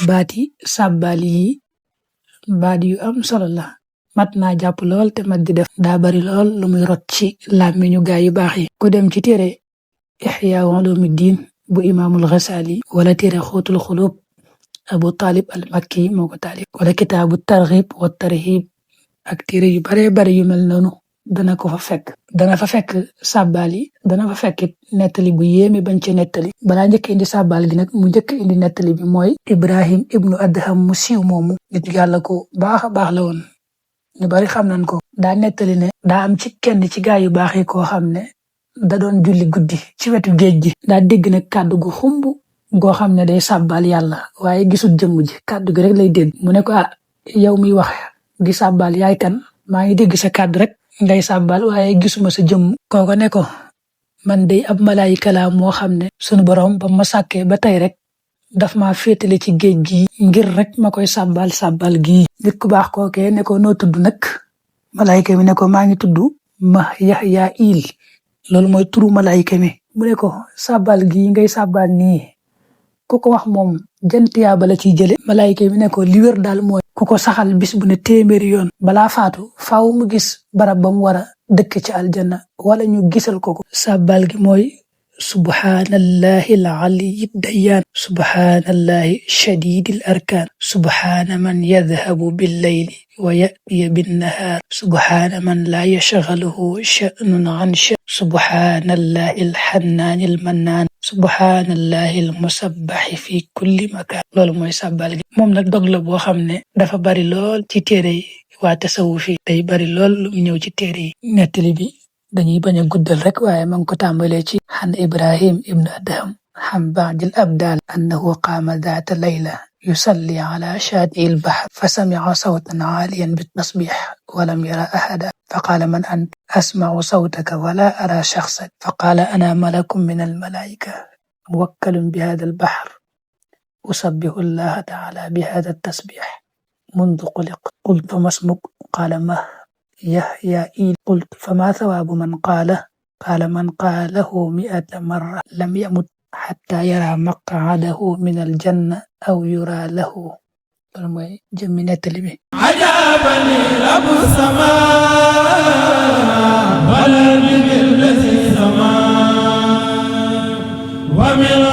baati sàbbaal yi baat yu am solo la mat naa jàpp lool te mat di def daa bari lool lu muy rot ci làmmiñu gaa yu baax yi ku dem ci téere Ihya Ulumuddin bu imaamul Ghazali wala téere Xóotul Xulub Abu Talib al Makki moo ko taalif wala kitaabu targhib wa tarhib ak téere yu bare bare yu mel noonu dana fa fekk sàbbaal yi dana fa fekk nettali bu yéeme bañ ci nettali balaa njëkk indi sàbbaal gi nag mu njëkk indi nettali bi mooy Ibrahim ibnu Adham mu siiw moomu nit yàlla ko baax a baax la woon ñu bari xam nañ ko daa nettali ne daa am ci kenn ci gaa yu baax yi koo xam ne da doon julli guddi ci wetu géej gi daa dégg nag kàddu gu xumb goo xam ne day sàbbaal yàlla waaye gisul jëmm ji kàddu gi rek lay dégg mu ne ko yow miy wax di sàbbaal yaay kan maa ngi dégg sa kàddu rek ngay sàbbaal waaye gisuma sa jëmm kooko ne ko man day ab malaayika laa moo xam ne sunu borom ba ma sàkkee ba tey rek daf ma féetale ci géej gi ngir rek ma koy sàbbaal gii nit ku baax kookee ne ko noo tudd nag malaayika mi ne ko maa ngi tudd Yahyaa'il loolu mooy turu malaayika mi mu ne ko sàbbaal gii ngay sàbbaal nii ku ko wax moom jantiyaa bala ciy jële malaayika mi ne ko li wér daal mooy ku ko saxal bis bu ne téeméeri yoon balaa faatu faaw mu gis barab ba mu war a dëkk ci aljanna wala ñu gisal ko sàbbaal gi mooy subhaanallahi al-aliyyi dayyaan subhaanallahi shadiidil arkaan subhaana man yadhabu bil-layli wa ya'ti bin-nahaar subhaana man laa yashghaluhu sha'nun an sha'nin subhaanallahi al-hannaani al-mannaan subhaanallahi al-musabbahi fi kulli makaan loolu mooy sàbbaal gi moom nag dog la boo xam ne dafa bari lool ci téere yi waa tasawuf yi day bari lool lu ñëw ci téere yi nettali bi dañuy bañ a guddal rek waaye ma ngi ko tàmbalee ci xan Ibrahim ibnu Adham xam ba'dil abdaal annahu qaama daata layla yusalli ala shaati'i al-bahr fa sami'a sawtan aaliyan bit-tasbih wa lam yara ahadan fa qaala man anta asma'u sawtaka wa la ara shakhsan fa qaala ana malakun min al-malaa'ika muwakkalun bi haadha al-bahr usabbihu allaha ta'ala bi haadha at-tasbih منذ خلق قلت فما اسمك قال يحيائيل قلت فما ثواب من قاله قال من قاله 100 مرة لم يمت حتى يرى مقعده من الجنة أو يرى له جمينة لبي عجبني رب السماء والأرض بالذي سما ومن